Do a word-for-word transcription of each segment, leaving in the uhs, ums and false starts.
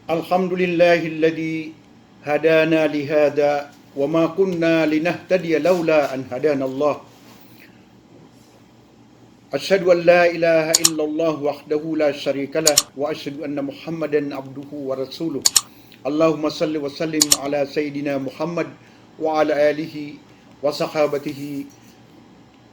الحمد لله الذي هدانا لهذا وما كنا لنهتدي لولا أن هدانا الله. أشهد أن لا إله إلا الله وحده لا شريك له، وأشهد أن محمدا عبده ورسوله. اللهم صل وسلم على سيدنا محمد وعلى آله وصحابته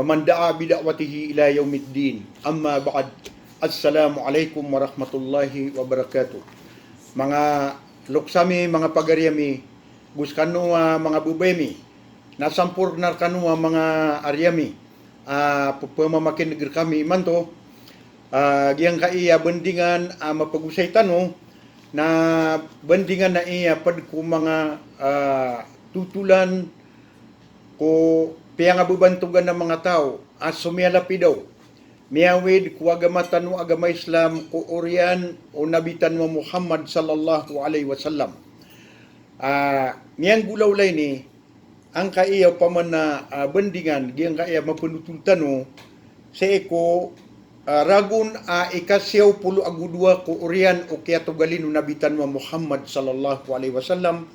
ومن دعا بدعوته إلى يوم الدين. أما بعد. السلام عليكم ورحمة الله وبركاته. Manga loks ami, manga pagari ami, go skano a manga babay ami, na samporna rkano a manga ari ami a pphamakin'g rkami imanto. A giyangkai a bandingan a mapagosay tano na bandingan aya pd ko manga a totolan ko piyangababantogan a manga taw a somiyalapidaw, miyawid ko agama tano a agama Islam ko oriyan o Nabi tano a Muhammad sallallahu alaihi wasallam. A, miyanggolawla ini, angkaya opama na, a, bandingan, giyangkaya mapnotol tano, sii ko, a, ragon a ika siyaw polo ago dowa ko oriyan o kiyatogalin o Nabi tano a Muhammad sallallahu alaihi wasallam,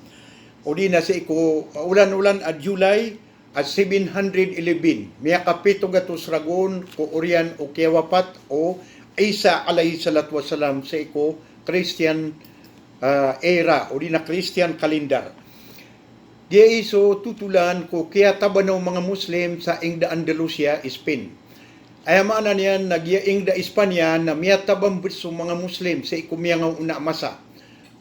odi na sii ko, a, olan-olan a July, a seven hundred eleven, miyakapito gatos ragon ko oriyan o kiyawapat o Isa alayhis salatu wassalam sii ko Christian, ah, era, odi na Christian calendar. Giya i so totolan ko kiyatabana o manga Muslim sa ingd a Andalusia, Spain. Aya maana niyan na giya ingd a Espanya na miyataban bes so manga Muslim sii ko miyangaoona a masa.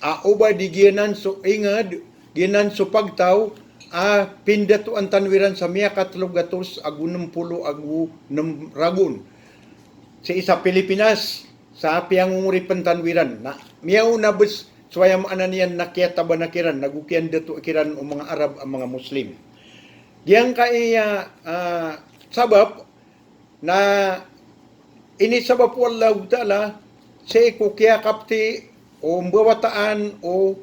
A oba di giyanan so ingd, giyanan so pagtaw a pindatoan tano iran sa miyakatlo gatos ago nem polo ago nem ragon. Sii sa Pilipinas, sa piyangongoripn tano iran. Na miyaona bes so aya maana niyan na kiyatabana kiran, nago kiyandato kiran o manga Arab a manga Muslim. Giyangkaya, ah, sabap, na inisabap o Allahu Ta'ala sii ko kiyakapti o mbawataan o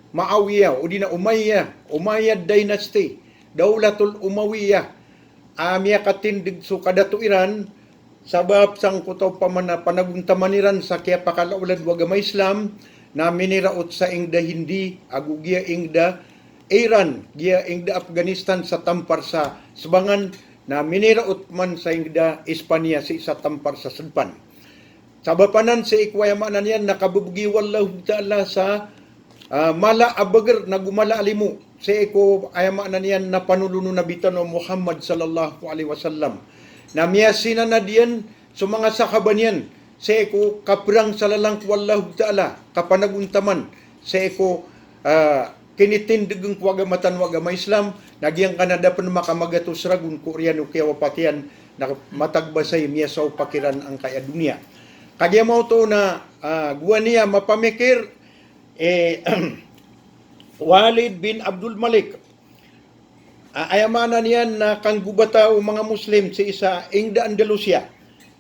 Muawiyah, odi na Umayyah, Umayyad dynasty, Dawlatul Umawiyyah, a miyakatindg so kadato iran, sabap sangkoto a opama na panagontaman iran sa kiyapakalaolad o agama Islam, na miniraot sa ingd a Hindi, ago giya ingd a Iran, giya ingd a Afghanistan sa tampar sa Sbangan, na miniraot man sa ingd a Espanya sii sa tampar sa Sdpan. Sabap anan sii ko aya maana niyan na kababgi o Allahu Ta'ala sa, ah, mala a bagr nago mala a limo. Sii ko aya maana niyan na panolon o Nabi tano Muhammad sallallahu alaihi wasallam. Na miyasinanad iyan so manga sahaba niyan sii ko kaprang sa lalan ko Allahu Ta'ala, kapanagontaman sii ko, ah, kinitindgn ko agama tano a agama Islam, na giyangkanan da pn makamagatos ragon ko oriyan o kiyawapat iyan, na matag ba sa i miyasaopak iran angkaya doniya. Kagiya maoto na, ah, gowani a mapamikir, eh, Walid bin Abdul Malik. Ah, aya maana niyan na kanggobata o manga Muslim sii sa ingd a Andalusia.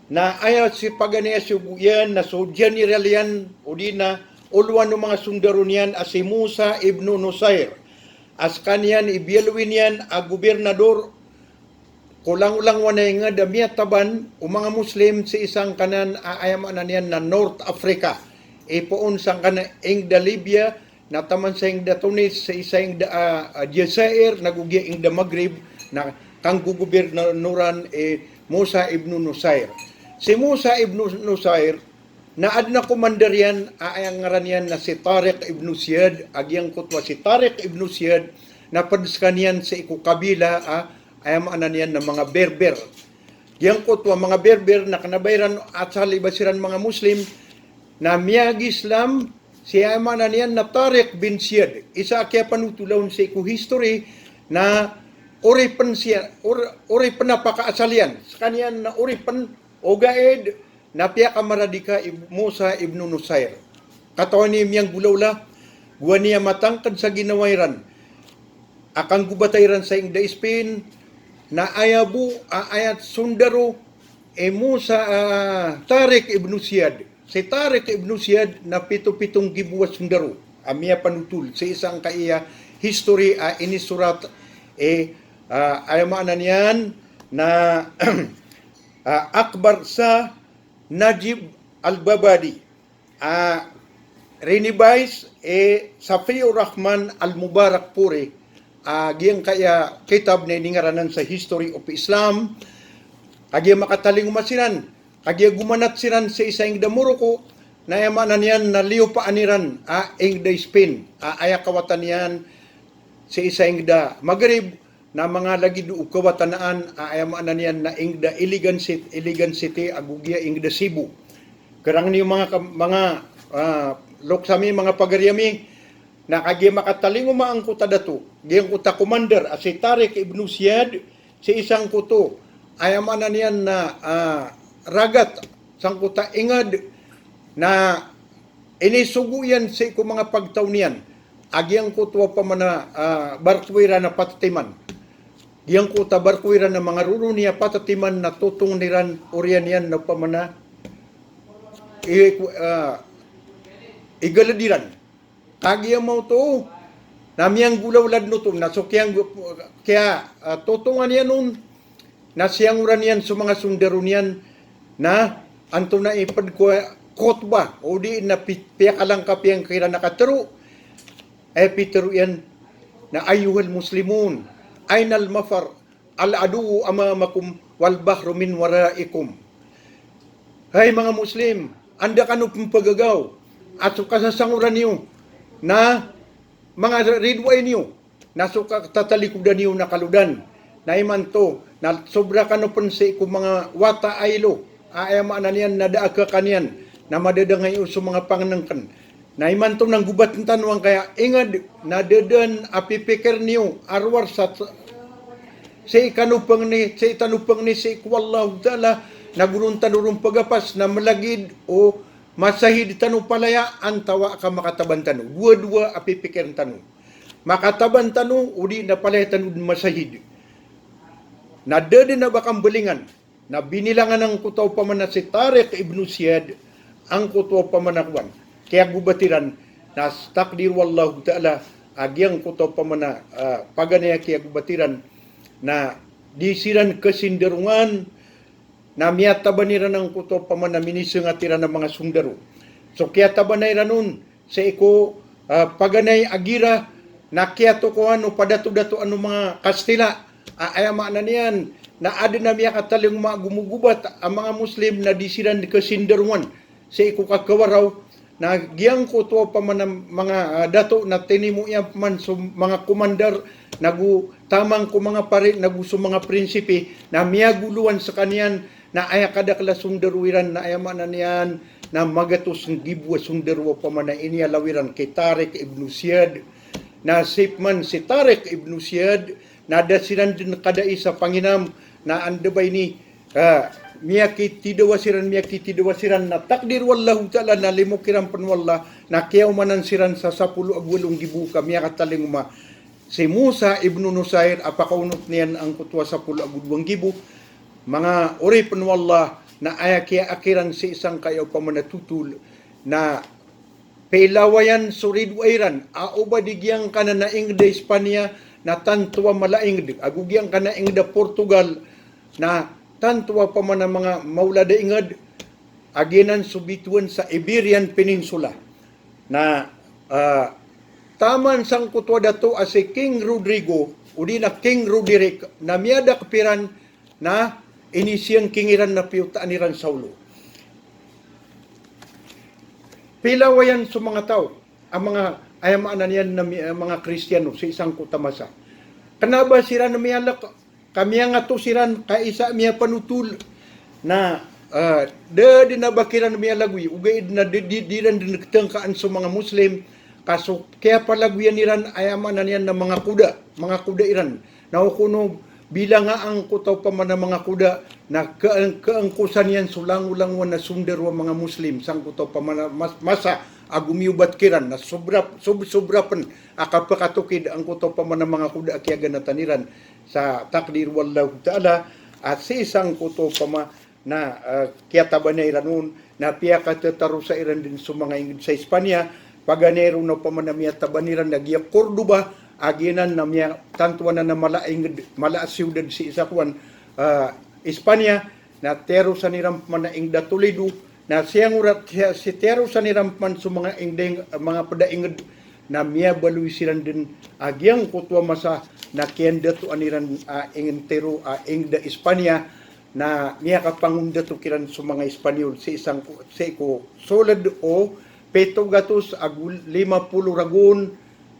Na aya sipaganay a sogo iyan na so general iyan, odi na olowan o manga sondaro niyan a si Musa ibn Nusair. A skaniyan i biyaloy niyan a gobernador ko langolangowan a ingd a miyataban o manga Muslim sii sangkanan a aya maana niyan na North Africa. Ipoon sangkanan ingd a Libya, na taman sa ingd a Tunis, sii sa ingd a, ah, Jazair, nago giya ingd a Maghrib, na kanggogobernadoran i Musa ibn Nusair. Si Musa ibn Nusair, na adn a commander iyan a aya ngaran iyan na si Tariq ibn Ziyad, a giyangkoto a si Tariq ibn Ziyad, na pd skaniyan sii ko kabila a, aya maana niyan na manga Berber. Giyangkoto a manga Berber na kna ba iran asal i ba siran manga Muslim, na miyag-Islam si, aya maana niyan na Tariq bin Ziyad. Isa a kiyapanotola on sii ko history na oripn siya, or-, oripn a pakaasal iyan. Skaniyan na oripn, ogaid na piyakamaradika i Musa ibn Nusair. Katawan i miyanggolawla, gowani a matangkd sa ginawa iran a kanggobata iran sa ingd a Spain, na aya bo a aya sondaro i Musa, ah, Tariq ibn Ziyad. Si Tariq ibn Ziyad na pito-pitong gibo a sondaro a miyapanotol sii sangkaya history a inisorat i, ah, aya maana niyan na, ah, Akbar Shah Najib al-Babadi. Ah, Rinibayis i Safiur Rahman Al-Mubarakpuri a giyangkaya kitab na iningaranan sa History of Islam. Kagiya makatalingoma siran, kagiya gomanat siran sa isa ingda Morocco, na aya maana niyan na liyopaan iran a ingda Spain, a aya kawatan iyan sa isa ingda Maghrib, na manga lagid o kawatanaan a aya maana niyan na ingda Iligan City, Iligan City ago giya ingda Cebu. Kerang niyo manga ka-, manga, ah, loks ami, manga pagari ami, na kagiya makatalingoma angkoto a dato, giyangkoto a commander a si Tariq ibnu Ziyad, si isangkoto, aya maana niyan na, ah, ragat sangkoto a ingd, na inisogo iyan sii ko manga pagtaw niyan a giyangkoto a pamana, ah, barko iran a patatiman. Giyangkoto a barko iran a manga roro niyan a patatiman na totong iran oriyan iyan na pamana i-, ah, igaled iran. Kagiya maoto na miyanggolawla den oto, na so kiyang-, kiya, ah, totongan iyan on, na siyangoran iyan so manga sondaro niyan, na antonaa i ped ko khotbah, odi na pi-, piyakalangkap iyan kiran a katero, aya pitero iyan na, "Ayyuhal muslimun, ainal mafar, al aduwwu amamakum wal bahru min waraikum." Hay manga Muslim, anda kano pen pagagaw, a so kasasangoran iyo na manga ridoay niyo, na so ka-, tatalikodan iyo na kalodan. Na imanto, na sobra kano pen sii ko manga wata a ilo, a aya maana niyan na da a kekaniyan, na madadangay o so manga pangenengken. Na imanto na nggobaten tano angkaya ingd, na da den a pipikir niyo a rowar sa t-, sii kano pengni, sii tano pengni sii ko Allahu Ta'ala, na goron tano ron pegapas, na melagid o masahid tano palaya antawa ka makataban tano. Dowa-dowa a pipikiren tano. Makataban tano, odi na palaya tano den masahid. Na da den a ba kambelingan. Na binilangan angkoto a pamana si Tariq ibnu Ziyad, angkoto a pamana kowan, kiyagobat iran, na s-, takdir o Allahu Ta'ala, a giyangkoto a pamana, ah, paganay a kiyagobat iran, na di siran kesindarongan, na miyataban iran angkoto a pamana minisengat iran a manga sondaro. So kiyataban iran on, sii ko, ah, paganay a gira, na kiyatokowan o padato-datoan o manga Kastila, a aya maana niyan na aden a miyakatalingoma ago mogobat a manga Muslim na di siran kesindarongan sii ko kakawaraw, na giyangkoto a pamana manga, ah, dato na tinimo iyan peman so manga commander, nago taman ko manga pari, nago so manga prinsipi, na miyagolowan sekaniyan, na aya kadakel a sondaro iran, na aya maana niyan na magatos nggibo a sondaro a pamana iniyalaw iran ki Tariq ibnu Ziyad. Na sii peman si Tariq ibnu Ziyad, na da siran den kadai sa panginam, na anda ba ini, ah, miyakitidawa siran, miyakitidawa siran, na takdir o Allahu Ta'ala, na limo kiran pen o Allah, na kiyaomanan siran sa sapolo ago walo nggibo ka miyakatalingoma si Musa ibnu Nusair a pakaonot niyan angkoto a sapolo ago dowa nggibo. Manga oripen o Allah, na aya kiyaak iran sii sangkaya o pamana totol, na pilawayan so ridoay iran a oba di giyangkanan a ingd a Espanya na tanto a mala a ingd, ago giyangkanan a ingd a Portugal na tanto a pamana manga maolad a ingd, a giyanan so bitowan sa Iberian Peninsula. Na, ah, taman sangkoto a dato a si King Rodrigo, odi na King Roderick, na miyadakep iran, na inisiyangking iran na piyotaan iran sa olo. Pilawayan so manga taw a manga, aya maana niyan na mi-, a manga Kristiyano sii sangkoto a masa. Kena ba siran miyalek, ka miyangatos iran, ka isa miyapanotol. Na, ah, da den a ba kiran miyalagoy, ogaid na di, di, di ran den ketengkaan so manga Muslim, ka so kiyapalagoyan iran, aya maana niyan na manga koda, manga koda iran. Na o kono bilanga angkoto a pamana manga koda, na ke-, keengkosan iyan so langolangowan a sondaro a manga Muslim sangkoto a pamana mas-, masa ago miyobat kiran, na sobra, sob-, sobra pen a kapekatokid angkoto a pamana manga koda a kiyaganatan iran sa takdir o Allahu Ta'ala, a sii sangkoto a pama na, ah, kiyatabanay iran on, na piyakatetarosa iran den so manga ingd sa Espanya, paganay ron a pamana miyataban iran na giya Cordoba, a giyanan na miya-, tanto anan a mala a ingd, mala a siyodad sii sa kowan, ah, Espanya, na tiyarosan iran pamana ingd a Toledo, Na siyangorat, siya, si tiyarosan iran pman so manga ingdeng, manga pd a ingd na miyabaloy siran dn a giyangkoto a masa na kiyandatoan iran a ingd tero a ingd a Espanya na miyakapangondato kiran so manga Espanyol sii sangko, sii ko sold o pito gatos ago lima polo ragon,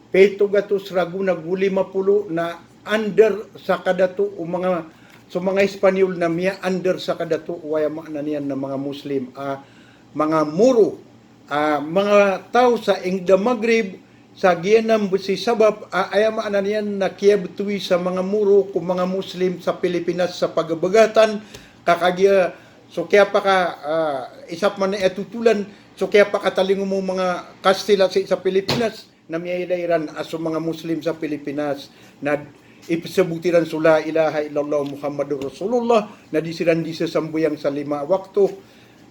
pito gatos ragon ago lima polo na under sa kadato o manga, so manga Espanyol na miya-under sa kadato o aya maana niyan na manga Muslim, a manga Moro, a manga taw sa ingd a Maghrib, sa giyanan bo si sabap a aya maana niyan na kiyabtowi sa manga Moro ko manga Muslim sa Pilipinas sa pagabagatan, ka kagiya so kiyapaka, a, isa pman a totolan, so kiyapakatalingoma o manga Kastila sii sa Pilipinas, na miyailay iran a so manga Muslim sa Pilipinas na ipsabot iran so la ilaha illallah Muhammadur Rasulullah, na di siran di sasambayang sa lima a wakto.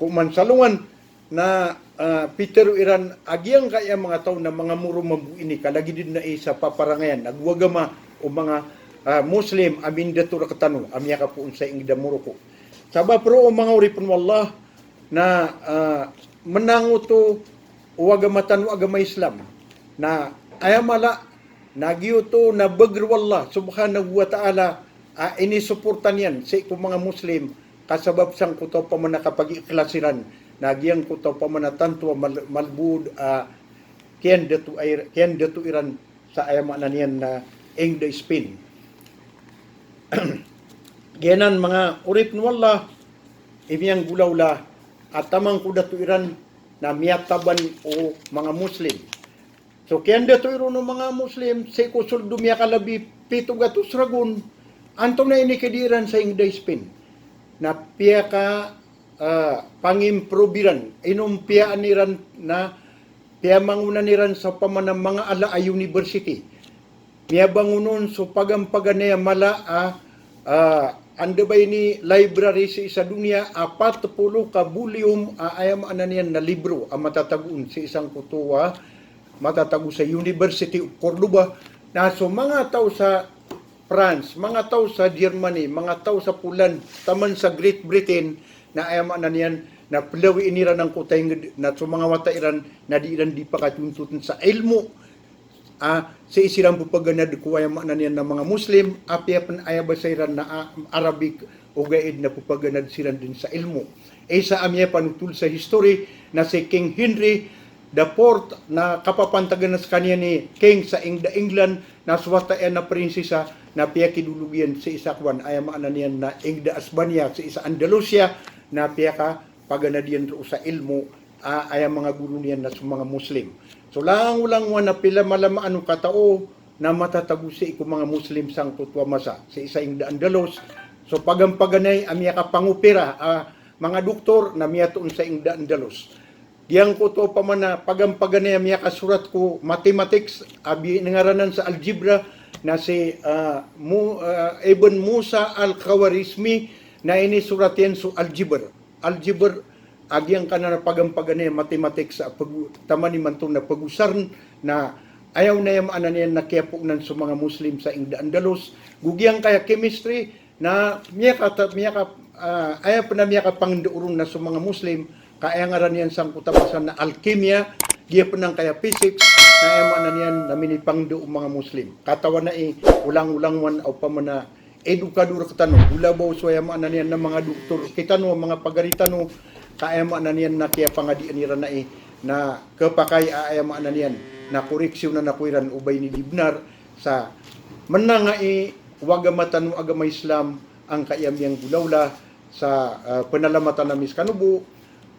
Koman sa alongan na, a, pitero iran a giyangkaya manga taw na manga Moro mambo ini, ka lagid dn ai sa paparangayan ago agama o manga, a, Muslim a mindato rktano a miyakapoon sa ingd a Morocco. Sabap roo, manga oripn o Allah, na, a, mnang oto o agama tano a agama Islam. Na aya mala na giyoto na bagr o Allah subhanahu wa ta'ala a inisoporta niyan sii ko manga Muslim, ka sabap sangkoto a opama na kapag-ikhlas iran na giyangkoto a opama na tanto a mal-, malbod a kiyandato, kiyandato iran sa aya maana niyan na ingd a Spain. Giyanan, manga oripn o Allah, i miyanggolawla a taman ko dato iran na miyataban o manga Muslim. So kiyandato iron o manga Muslim sii ko sold o miyakalabi pito gatos ragon. Antonaa i inikidi iran sa ingd a Spain? Na piyaka, a, pangimprove iran, inompiyaan iran na piyamangonan iran sa opama na manga ala a university. Miyabangon on so pagampaganay a mala a, a, anda ba ini library sii sa doniya, apat polo ka volume a aya maana niyan na libro a matatago on sii sangkoto a matatago sa University of Cordoba. Na so manga taw sa France, manga taw sa Germany, manga taw sa Poland, taman sa Great Britain, na aya maana niyan na plawiin iran angkoto a ingd, na so manga wata iran na di iran di pakatontotn sa ilmo. A, sii siran ppaganad ko aya maana niyan na manga Muslim, apiya pn aya basa iran na, a, Arabic, ogaid na ppaganad siran dn sa ilmo. Isa a miyapanotol sa history na si King Henry the Fourth na kapapantagan a skaniyan i king sa ingd a England, na so wata iyan a prinsesa na piyakidolog iyan sii sa kowan, aya maana niyan na ingd a Espanya, sii sa Andalusia, na piyakapaganad iyan roo sa ilmo, a, aya manga goro niyan na so manga Muslim. So langolangowan a pilamalamaan o katao na matatago sii ko manga Muslim sangkoto a masa, sii sa ingd a Andalus. So pagampaganay a miyakapangopera a manga doktor na miyatoon sa ingd a Andalus. Giyangkoto opama na pagampaganay a miyakasorat ko mathematics a binngaranan sa algebra na si, a, Mu-, a, Ibn Musa al-Khwarizmi, na inisorat iyan so algebra. Algebra, a giyangkanan a pagampaganay a mathematics a pag-, taman imanto na pagosarn, na aya on aya maana niyan na kiyapoonan so manga Muslim sa ingd a Andalus. Go giyangkaya chemistry, na miyakata-, miyaka-, a, aya pn a miyakapangndao ron na so manga Muslim, ka aya ngaran iyan sangkoto a masa na alkimia, giya pn angkaya physics, na aya maana niyan na minipangndao o manga Muslim. Katawan ai, olangolangowan a opama na edukador rktano, go labaw so aya maana niyan na manga doktor rktano, manga pagari tano, ka aya maana niyan na kiyapangadian iran ai, na khapakay a aya maana niyan na koreksiyonan ako iran o ba ini di bnar, sa mnang ai o agama tano a agama Islam, angkaya miyanggolawla, sa, a, pnalamatan ami skano bo,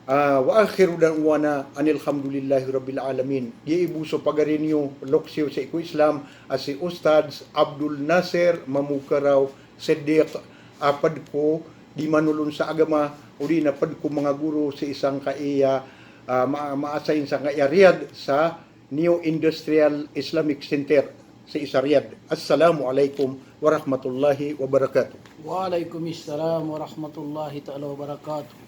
a, wa akhiru da'wana anil hamdulillahi rabbil alamin. Giya i bo so pagari niyo, loks iyo sii ko Islam, a si Ustadz Abdul Nasir Mamukaraw Siddiq, a pd ko di manolon sa agama, odi na pd ko manga goro sii sangkaya, a, ma-, ma-assign sangkaya Riyadh sa New Industrial Islamic Center sii sa Riyadh. Assalamu alaikum warahmatullahi wabarakatuh. Wa alaikum assalam warahmatullahi ta'ala wabarakatuh.